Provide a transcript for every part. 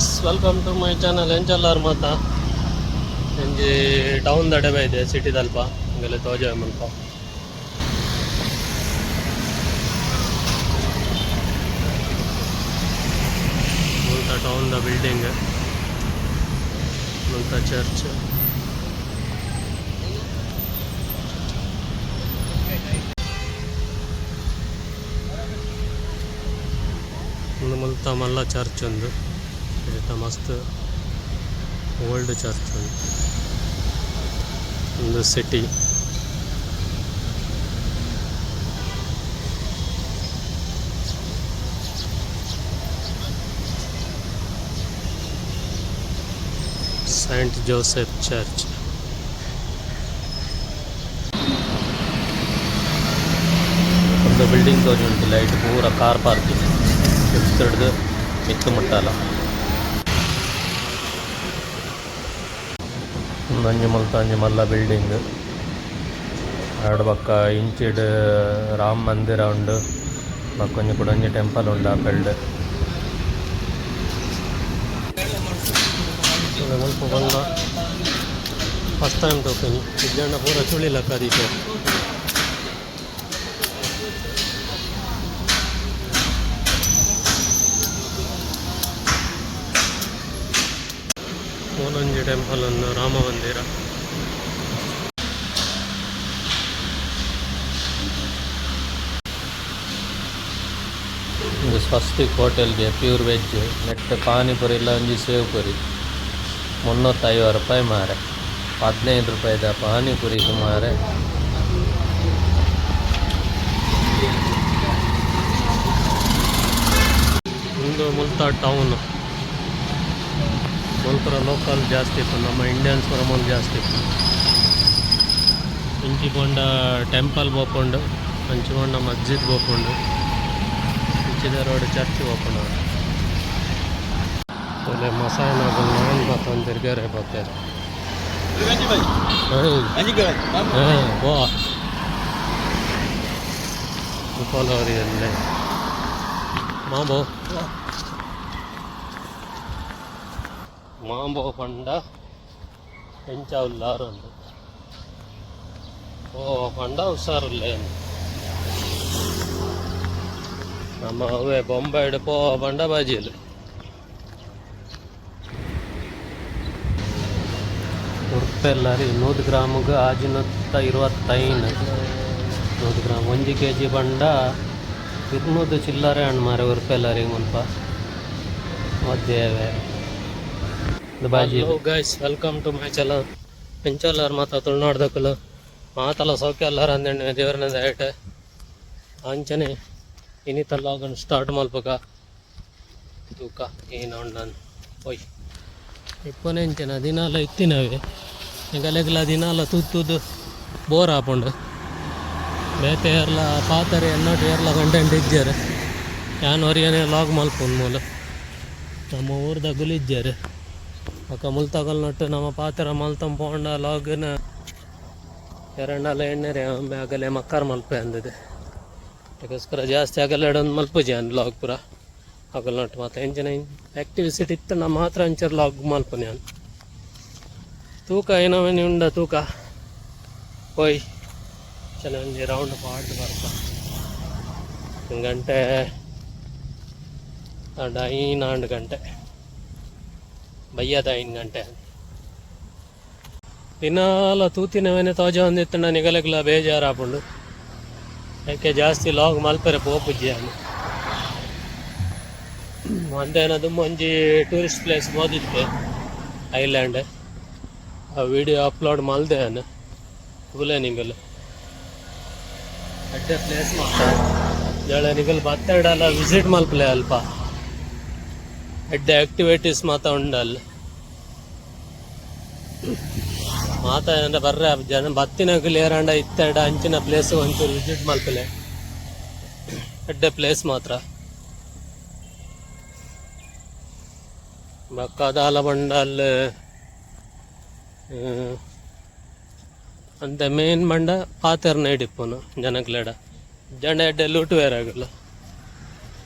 Guys, welcome to my channel. ಎಂಚಲ್ಲಾರ್ ಮಾತ? ಒಂಜಿ town ದಡೆ ಬೈದೆ, ಸಿಟಿದಲ್ಪ ಇಂಗಲೆ ತೋಜ ಮುಲ್ಪ. ಮುಲ್ತ ಟೌನ್ the building, ಮುಲ್ತ ಚರ್ಚ್. ಉಂದು ಮುಲ್ತ ಮಲ್ಲ ಚರ್ಚ್ ಉಂದು. ಇತ್ತ ಮಸ್ತ್ ಓಲ್ಡ್ ಚರ್ಚ್ ಉಂದು. ಉಂದು ಸಿಟಿ. Saint Joseph church. ಒಂದು ಬಿಲ್ಡಿಂಗ್ ತೋಜುಂಟು ಲೈಟ್ ಪೂರ ಕಾರ್ ಪಾರ್ಕಿಂಗ್ ಫಿಫ್ತ್ ಹಿಡ್ದು ಮಿತ್ತು ಮುಟ್ಟಾಲ. ಒಂಜಿ ಮುಲ್ತ ಒಂಜಿ ಮಲ್ಲ ಬಿಲ್ಡಿಂಗ್. ಆಡ್ ಬೊಕ್ಕ ಇಂಚಿಡ್ ರಾಮ ಮಂದಿರ ಉಂಡು. ಬೊಕ್ಕ ಒಂಜಿ ಕುಡೊಂಜಿ ಟೆಂಪಲ್ ಉಂಡು ಆಪೆಲ್ಡ್. ಮುಲ್ಪ ಪಂಡ ಫಸ್ಟ್ ಟೈಮ್ ತೂಪಿನಿ. ಇಜ್ಜಂಡ ಪೂರ ಚುಳಿ ಲೆಕ್ಕ ದೀಪೆರ್. ಮೂಲೊಂಜಿ ಟೆಂಪಲ್ ಉಂದು, ರಾಮ ಮಂದಿರ. ಉಂದು ಸ್ವಸ್ತಿಕ್ ಹೋಟೆಲ್ಗೆ, ಪ್ಯೂರ್ ವೆಜ್. ನೆಟ್ಟ್ ಪಾನಿಪುರಿ ಇಲ್ಲ, ಒಂಜಿ ಸೇವ್ ಪುರಿ 350 ರೂಪಾಯಿ ಮಾರೆ. 15 ರೂಪಾಯಿದ ಪಾನಿಪುರಿ ಮಾರೆ. ಉಂದು ಮುಲ್ತ ಟೌನ್. ಮುಲ್ಪರ ಲೋಕಲ್ ಜಾಸ್ತಿ ಇಪ್ಪು, ನಮ್ಮ ಇಂಡಿಯನ್ಸ್ ಪೂರ ಮೂಲು ಜಾಸ್ತಿ ಇಪ್ಪು. ಇಂಚಿ ಪೋಂಡ ಟೆಂಪಲ್ ಪೋಪುಂಡು, ಅಂಚಿ ಪೋಂಡ ಮಸ್ಜಿದ್ ಪೋಪುಂಡು, ಇಂಚಿದ ರೋಡ್ ಚರ್ಚ್ ಪೋಪುಂಡು. ತೂಲೆ, ಮಸಾಯನಾಗುಲು ನಾನ್ ಪತ್ತೊಂದು ತಿರ್ಗರೆ ಪೋತೆರ್. ಪೋ ಉಪಲೋರಿಯಲ್ಲೇ ಮಾಂಬೋ ಮಾಂಬೋ ಪಂಡ ಎಂಚ ಉಲ್ಲಾರು ಅಂದ್. ಓ ಪಂಡ ಹುಷಾರುಲ್ಲೆ. ನಮ್ಮ ಅವೇ ಬೊಂಬೈಡ್ ಪೋ ಪಂಡ ಬಾಜಿಲ್. ಉರ್ಪೆಲ್ಲರಿ 100 ಗ್ರಾಮ್ಗೆ 625. 100 ಗ್ರಾಮ್, 1 ಕೆಜಿ ಪಂಡ 200 ಚಿಲ್ಲರೆ ಹಣ್ಣು ಮಾರೆ ಉರ್ಪೆಲ್ಲರಿ ಮುಲ್ಪ ಮಧ್ಯವೇ ಬಾಜಿ. Guys, welcome to my channel. ಎಂಚಲ್ಲಾರ್ ಮಾತ ತುಳುನಾಡ್ದಕುಲು? ಮಾತಲ ಸೌಖ್ಯ ಅಲ್ಲಾರ ಅಂದೇಂಡ ದೇವರನ ದಯಟ್. ಅಂಚನೆ ಇನಿತ ಲಾಗನ್ ಸ್ಟಾರ್ಟ್ ಮಲ್ಪಕ. ತೂಕ ಏನು ಉಂಡನ್. ಓಯ್, ಇಪ್ಪನೆಂಚಿನ ದಿನಾಲ ಇತ್ತಿನವೆ. ಎಂಕಲೆಗ್ಲ ದಿನಾಲ ತೂತೂದು ಬೋರ್ ಆಪುಂಡು. ಬೇತೆ ಏರ್ಲ ಪಾತೆರ ಎನ್ನೋಟು ಏರ್ಲ ಕಂಟೆಂಟ್ ಇಜ್ಜೆರ್. ಯಾನ್ ಒರಿಯನೆ ಲಾಗ್ ಮಲ್ಪುನು. ಮೂಲು ನಮ್ಮ ಊರ್ದಗುಲು ಇಜ್ಜೆರ್. ಬೊಕ್ಕ ಮುಲ್ತಗಲ್ ನಟ್ಟು ನಮ್ಮ ಪಾತೆರ ಮಲ್ತೊಂದು ಪೋಂಡ ಲಾಗ್ನ ಎರಡಲ್ಲ ಎಣ್ಣೆರೆ ಆಗಲೆ ಮಕ್ಕಾರ ಮಲ್ಪೆ ಅಂದது. ಅದಕ್ಕೋಸ್ಕರ ಜಾಸ್ತಿ ಆಗಲ್ಲ ಒಂದು ಮಲ್ಪುಜಿ ಅನ್ ಲಾಗ್ ಪೂರ. ಅಗಲ್ ನಟ್ಟು ಮಾತ ಎಂಚಿನ ಆ್ಯಕ್ಟಿವಿಟಿ ಇತ್ತು ನಮ್ಮ ಮಾತ್ರ ಅಂಚರ್ ಲಾಗ್ ಮಲ್ಪುನಿ ಯಾನ್. ತೂಕ ಏನವೇನಿ ಉಂಡ ತೂಕ. ಪೋಯ್ ಒಂಜಿ ರೌಂಡ್ ಪಾಡ್ದು ಬರ್ಪ. ಗಂಟೆ ಆಂಡ 5 ಆಂಡ್, ಗಂಟೆ ಬಯ್ಯದ 5 ಗಂಟೆ. ದಿನಾಲ ತೂತಿನವೇನೆ ತೋಜೊಂದಿತ್ತಂಡ ನಿಗಲೆಗ್ಲ ಬೇಜಾರಾಪುಂಡು. ಯಾಕೆ ಜಾಸ್ತಿ ಲಾಗ್ ಮಲ್ಪೆರೆ ಪೋಪುಜ್ಜಿ ಯಾನ್. ಒಂದೇನದು ಒಂಜಿ ಟೂರಿಸ್ಟ್ ಪ್ಲೇಸ್ ಪೋದಿತ್ತೆ, ಐಲ್ಯಾಂಡ್. ಆ ವಿಡಿಯೋ ಅಪ್ಲೋಡ್ ಮಲ್ದೆ ಯಾನ್, ತೂಲೆ ನಿಗಲ್. ಎಡ್ಡೆ ಪ್ಲೇಸ್ ಮಾತ್ರ. ಜಳ ನಿಗಲ್ ಬತ್ತೆಡಲ ವಿಸಿಟ್ ಮಲ್ಪಲೆ. ಅಲ್ಪ ಎಡ್ಡೆ ಆಕ್ಟಿವಿಟೀಸ್ ಮಾತ ಉಂಡಲ್. ಮಾತ ಅಂದ್ರೆ ಬರ್ರೆ ಜನ ಬತ್ತಿನಕುಲು ಏರಾಂಡ ಇತ್ತೆಡ ಅಂಚಿನ ಪ್ಲೇಸ್ ಒಂಚೂರು ವಿಸಿಟ್ ಮಲ್ಪಲೆ. ಎಡ್ಡೆ ಪ್ಲೇಸ್ ಮಾತ್ರ. ಬೊಕ್ಕ ದಾಲ ಪಂಡ ಅಲ್ ಅಂತೆ ಮೇನ್ ಪಂಡ ಪಾತೆರ್ನ ಇಡಿಪ್ಪುನು ಜನಕ್ಲೆಡ. ಜನ ಎಡ್ಡೆ ಲೂಟುವೆರ್ ಅಗುಲು.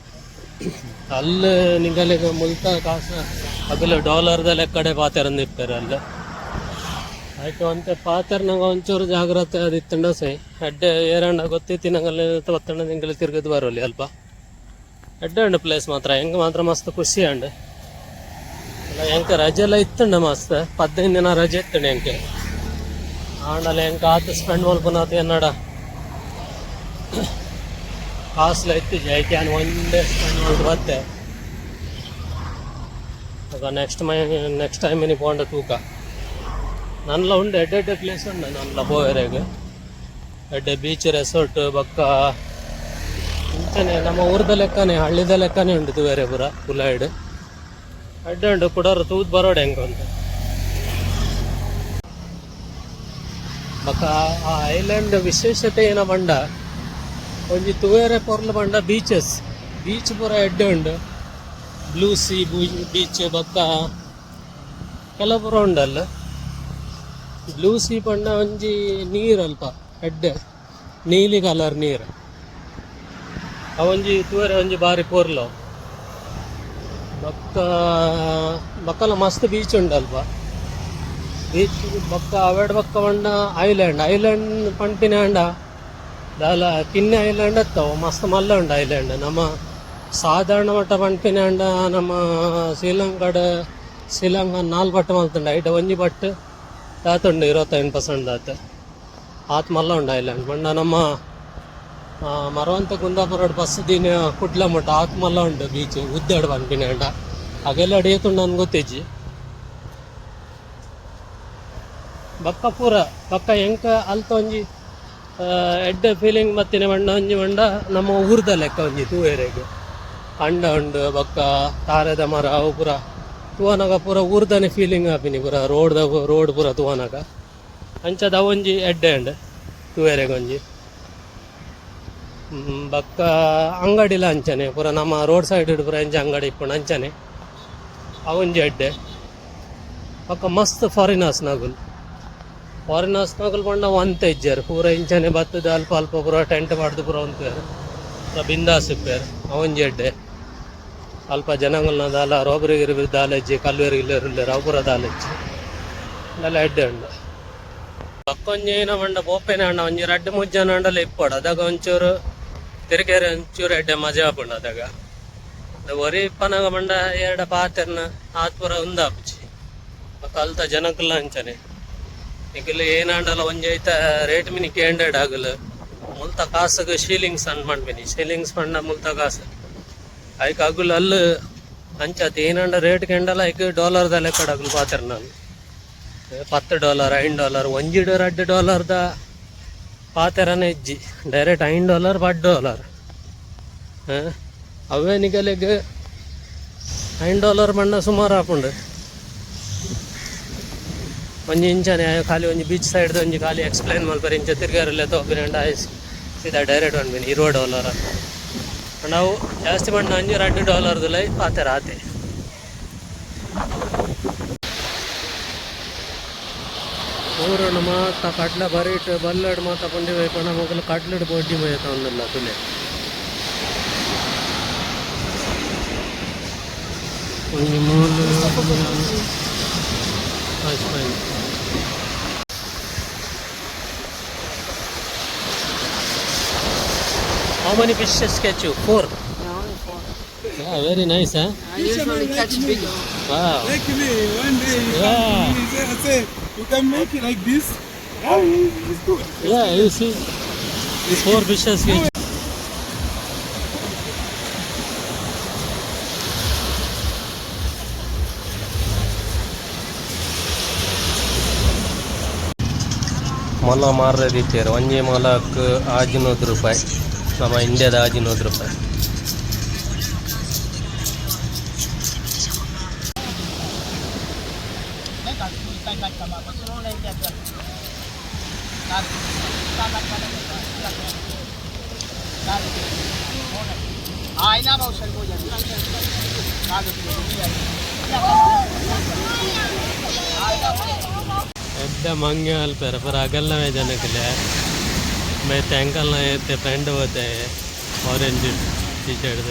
ಅಲ್ಲು ನಿಗಲೆಗ್ ಮುಲ್ತ ಕಾಸ ಅಗಲ ಡಾಲರ್ದ ಲೆಕ್ಕಡೆ ಪಾತೆರಂದು ಇಪ್ಪೆರ್ ಅಲ್ಲ. ಐಕೆ ಒಂತೆ ಪಾತೆರ್ನಗ ಒಂಚೂರು ಜಾಗ್ರತೆ ಅದಿತ್ತುಂಡ ಸೈ ಎಡ್ಡೆ. ಏರಂಡ ಗೊತ್ತಿತ್ತಿನಗಲ್ಲ ಬತ್ತಂಡ ನಿಂಗಲ್ ತಿರ್ಗದ್ ಬರೋಲಿ ಅಲ್ಪ. ಎಡ್ಡೆ ಉಂಡು ಪ್ಲೇಸ್ ಮಾತ್ರ. ಎಂಕ್ ಮಾತ್ರ ಮಸ್ತ್ ಖುಷಿ ಆಂಡ್. ಅಲ್ಲ, ಎಂಕ್ ರಜೆಲ್ಲ ಇತ್ತುಂಡ ಮಸ್ತ್, 15 ದಿನ ರಜೆ ಇತ್ತುಂಡು ಎಂಕ್. ಆಂಡಲ ಎಂಕ್ ಆತ್ ಸ್ಪೆಂಡ್ ಮಲ್ಪುನಾತ್ ಎನ್ನಡ ಕಾಸ್ಲ ಇತ್ತಿಜಿ. ಐಕೆ ಯಾನ್ ಒಂದೇ ಸ್ಪೆಂಡ್ ಮಲ್ತ್ ಬತ್ತೆ. ನೆಕ್ಸ್ಟ್ my next time ಇನಿ ಪೋಂಡ ತೂಕ. ನನ್ಲ ಉಂಡು, ಎಡ್ಡೆ ಎಡ್ಡೆ ಪ್ಲೇಸ್ ಉಂಡು ನನ್ಲ ಪೋವೆರೆಗ್. ಎಡ್ಡೆ ಬೀಚ್ ರೆಸಾರ್ಟ್ ಬೊಕ್ಕ ಇಂಚನೆ ನಮ್ಮ ಊರ್ದ ಲೆಕ್ಕನೆ, ಹಳ್ಳಿದ ಲೆಕ್ಕನೆ ಉಂಡು ತೂವೆರೆ ಪೂರ. ಕುಲಾಯ್ಡ್ ಎಡ್ಡೆ ಉಂಡು. ಕುಡಾರ ತೂದ್ ಬರೋಡೆ ಎಂಕ್ ಅಂತ. ಬೊಕ್ಕ ಆ ಐಲ್ಯಾಂಡ್ ವಿಶೇಷತೆ ಏನ ಪಂಡ, ಒಂಜಿ ತೂವೆರೆ ಪೊರ್ಲು ಪಂಡ ಬೀಚಸ್. ಬೀಚ್ ಪೂರ ಎಡ್ಡೆ ಉಂಡು. ಬ್ಲೂ ಸಿ ಬೀಚ್ ಬೊಕ್ಕ ಕೆಲವು ಪೂರ ಉಂಡಲ್ಲ. ಬ್ಲೂ ಸಿ ಪಂಡ ಒಂಜಿ ನೀರ್ ಅಲ್ಪ ಎಡ್ಡೆ ನೀಲಿ ಕಲರ್ ನೀರ್. ಅವೊಂಜಿ ತೂವೆರೆ ಒಂಜಿ ಬಾರಿ ಪೊರ್ಲು. ಬೊಕ್ಕ ಬೊಕ್ಕಲ ಮಸ್ತ್ ಬೀಚ್ ಉಂಡು ಅಲ್ಪ. ಬೀಚ್ ಬೊಕ್ಕ ಅವೆಡ್ ಬೊಕ್ಕ ಪಂಡ ಐಲ್ಯಾಂಡ್. ಐಲ್ಯಾಂಡ್ ಪನ್ಪಿನ ಆಂಡ ದಾಲ ಕಿನ್ನಿ ಐಲ್ಯಾಂಡ್ ಅತ್ತವು, ಮಸ್ತ್ ಮಲ್ಲ ಉಂಡು ಐಲ್ಯಾಂಡ್. ನಮ್ಮ ಸಾಧಾರಣ ಮಟ್ಟ ಪನ್ಪಿನ ಆಂಡ ನಮ್ಮ ಶ್ರೀಲಂಕಾಡ್, ಶ್ರೀಲಂಕಾ ನಾಲ್ ಪಟ್ಟು ಮಲ್ತುಂಡು, ಐಟ್ ಒಂಜಿ ಪಟ್ಟು ದಾತುಂಡು, 25% ದಾತ್. ಆತ್ ಮಲ್ಲ ಉಂಡು ಐಲ್ಯಾಂಡ್. ಪಂಡ ನಮ್ಮ ಮರವಂತ ಕುಂದಾಪುರಡ್ ಬಸ್ ದೀನ ಕುಡ್ಲ ಮುಟ್ಟ ಆತ್ ಮಲ್ಲ ಉಂಡು ಬೀಚ್ ಉದ್ದಡ್ ಪನ್ಪಿನ ಆಂಡ. ಅಗೆಲ್ಲ ಏತುಂಡು ನನ್ಗೆ ಗೊತ್ತಿಜ್ಜಿ. ಬೊಕ್ಕ ಪೂರ ಬೊಕ್ಕ ಎಂಕ ಅಲ್ತ ಒಂಜಿ ಎಡ್ಡೆ ಫೀಲಿಂಗ್ ಬತ್ತಿನ ಪಂಡ, ಒಂಜಿ ಪಂಡ ನಮ್ಮ ಊರ್ದ ಲೆಕ್ಕ ಒಂಜಿ ತೂವೆರೆಗ್. ಕಂಡ ಉಂಡು, ಬೊಕ್ಕ ತಾರೆದ ಮರ, ಅವು ಪೂರ ತೂವನಗ ಪೂರ ಊರ್ದನೆ ಫೀಲಿಂಗ್ ಆಪಿನಿ ಪೂರ. ರೋಡ್ದ ರೋಡ್ ಪೂರ ತೂವನಗ ಅಂಚದ ಒಂಜಿ ಎಡ್ಡೆ ಉಂಡು ತೂವೆರೆಗ್ ಒಂಜಿ. ಬೊಕ್ಕ ಅಂಗಡಿಲ ಅಂಚನೆ ಪೂರ ನಮ್ಮ ರೋಡ್ ಸೈಡ್ ಪೂರ ಎಂಚ ಅಂಗಡಿ ಇಪ್ಪುಂಡು ಅಂಚನೆ, ಅವೊಂಜಿ ಎಡ್ಡೆ. ಬೊಕ್ಕ ಮಸ್ತ್ ಫಾರಿನರ್ಸ್ ನಗುಲ್. ಫಾರಿನರ್ಸ್ ನಗುಲ್ ಪಂಡ ಒಂತೆ ಇಜ್ಜೆರ್. ಪೂರ ಇಂಚನೆ ಬತ್ತದ ಅಲ್ಪ ಅಲ್ಪ ಪೂರ ಟೆಂಟ್ ಪಾಡ್ದು ಪೂರ ಉಂತುವೆರ್. ಪೂರ ಬಿಂದಾಸ್ ಇಪ್ಪೆರ್. ಅವೊಂಜಿ ಎಡ್ಡೆ. ಅಲ್ಪ ಜನಗಳನ್ನ ದಾಲ ರೋಬರಿ ಗಿರ್ಬರಿ ದಾಲ ಇಜ್ಜಿ, ಕಲ್ವೆರ್ ಗಿಲ್ಲೆರ್ ಉಲ್ಲೆರ್, ಅವು ಪೂರ ದಾಲ ಇಜ್ಜಿ. ಅಂಡಲ ಎಡ್ಡೆ ಉಂಡು. ಬೊಕ್ಕೊಂಜಿ ಏನ ಪಂಡ, ಪೋಪೆನೆ ಅಂಡ ಒಂಜಿ ರಡ್ಡ್ ಮೂಜಿ ಜನ ಅಂಡಲ ಇಪ್ಪೊಡು. ಅದಗ ಒಂಚೂರು ತಿರುಗೇರೆ ಒಂಚೂರು ಎಡ್ಡೆ ಮಜಾ ಆಪುಂಡು. ಅದಗ ಒರಿ ಇಪ್ಪನಗ ಪಂಡ ಎರಡ ಪಾತೆರ್ನ ಆತ್ ಪೂರ ಉಂದಾಪುಜಿ. ಬೊಕ್ಕ ಅಲ್ತ ಜನಕುಲ ಅಂಚನೆ. ನಿಕುಲು ಏನಾಂಡಲ ಒಂಜಿ ಐತ ರೇಟ್ ಮಿನಿ ಕೇಂಡೆಡ್ ಆಗಲು ಮುಲ್ತ ಕಾಸುಗು ಶೀಲಿಂಗ್ಸ್ ಅನ್ ಪನ್ಪಿನಿ. ಶೀಲಿಂಗ್ಸ್ ಪಂಡ ಮುಲ್ತ ಕಾಸು. ಐಕ್ ಅಗುಲು ಅಲ್ಲು ಅಂಚಾತ್ ಏನಾಂಡ ರೇಟ್ ಕೆಂಡಲ ಐಕ್ ಡಾಲರ್ದ ಲೆಕ್ಕಡ್ ಅಗುಲು ಪಾತೆರ್. ನಾನು 10 ಡಾಲರ್, 5 ಡಾಲರ್, ಒಂಜಿಡ್ 2 ಡಾಲರ್ದ ಪಾತೆರನೆ ಇಜ್ಜಿ. Direct 5 dollar, 10 dollar. ಅವೇ ನಿಗಲೆಗ್ 5 ಡಾಲರ್ ಪಂಡ ಸುಮಾರು ಆಪುಂಡು. ಒಂಜಿ ಇಂಚನೆ ಖಾಲಿ ಒಂಜಿ ಬೀಚ್ ಸೈಡ್ ಒಂಜಿ ಖಾಲಿ ಎಕ್ಸ್ಪ್ಲೈನ್ ಮಲ್ಪರೆ ಇಂಚ ತಿರ್ಗಾರಲ್ಲ ತೋಪಿನ ಸೀದಾ ಡೈರೆಕ್ಟ್ ಪನ್ಪಿನಿ 20 ಡಾಲರ್. ನಾವು ಜಾಸ್ತಿ ಪಂಡ ಒಂಜಿ 2 ಡಾಲರ್ದುಲೈ ಪಾತೆರ ಆತೆ. ಊರುಡು ಮಾತ ಕಡ್ಲ ಬರಿಟ್ ಬಲ್ಲಡ್ ಮಾತ ಪಂಡಿ ಪಂಡ ಮೊಗಲು ಕಡ್ಲಡ್ ಬೊಡ್ಡಿ ಮಯತ ತುಲೆ. ಒಂಜಿ ಮೂಲು. Fine. How many fishes catch you? Four. Yeah, only four. Yeah, very nice, huh? I usually catch bigger. Wow. Like me, one day you come to me, I say, you can make it like this. Yeah, it's good. Yeah, you see, four fishes catch. ಮೊಲ ಮಾರ್ರೆ ದೀತೆರ್. ಒಂಜಿ ಮೊಲಕ್ 600 ರೂಪಾಯಿ, ನಮ್ಮ ಇಂಡಿಯಾದ 600 ರೂಪಾಯಿ. ಎಡ್ಡೆ ಮಂಗೆ ಅಲ್ಪೆರ್ ಪೂರ ಅಗಲ್ನವೇ ಜನಕುಲೆ. ಬೇತೆ ಅಂಕಲ್ನ ಇತ್ತೆ ಫ್ರೆಂಡ್ ಹೋತೆ, ಆರೆಂಜ್ ಟಿ ಶರ್ಟ್.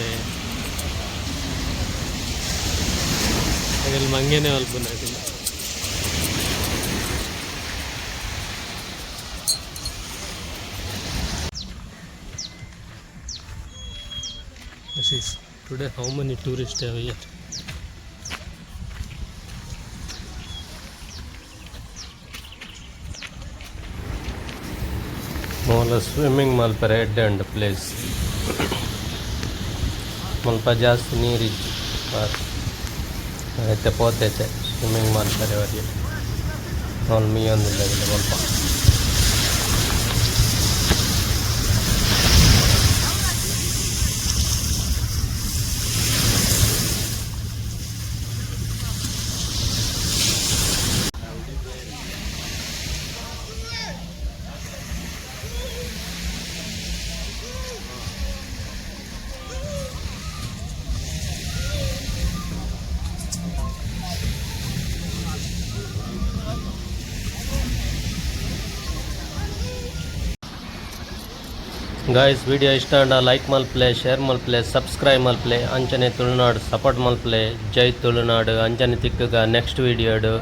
ಅಗಲ್ ಮಂಗೇನೆ ಮಲ್ಪುನ. This is today, how many tourists have here? ಮೂಲ ಸ್ವಿಮ್ಮಿಂಗ್ ಮಲ್ಪರೆ ಎಡ್ಡೆ ಉಂಡು ಪ್ಲೇಸ್. ಮುಲ್ಪ ಜಾಸ್ತಿ ನೀರಿಜ್ಜಿ. ಇತ್ತೆ ಪೋತೈತೆ ಸ್ವಿಮ್ಮಿಂಗ್ ಮಲ್ಪರೆ ಒರಿಯೆ. ಅವ್ನು ಮೀಯೊಂದಿಲ್ಲ ಮುಲ್ಪ. ಗಾಯ್ಸ್, ವಿಡಿಯೋ ಇಷ್ಟ ಆಂಡ ಲೈಕ್ ಮಲ್ಪಲೆ, ಶೇರ್ ಮಲ್ಪಲೆ, ಸಬ್ಸ್ಕ್ರೈಬ್ ಮಲ್ಪಲೆ. ಅಂಚನೆ ತುಳುನಾಡು ಸಪೋರ್ಟ್ ಮಲ್ಪಲೆ. ಜೈ ತುಳುನಾಡು. ಅಂಚನೆ ತಿಕ್ಕುಗ ನೆಕ್ಸ್ಟ್ ವಿಡಿಯೋಡು.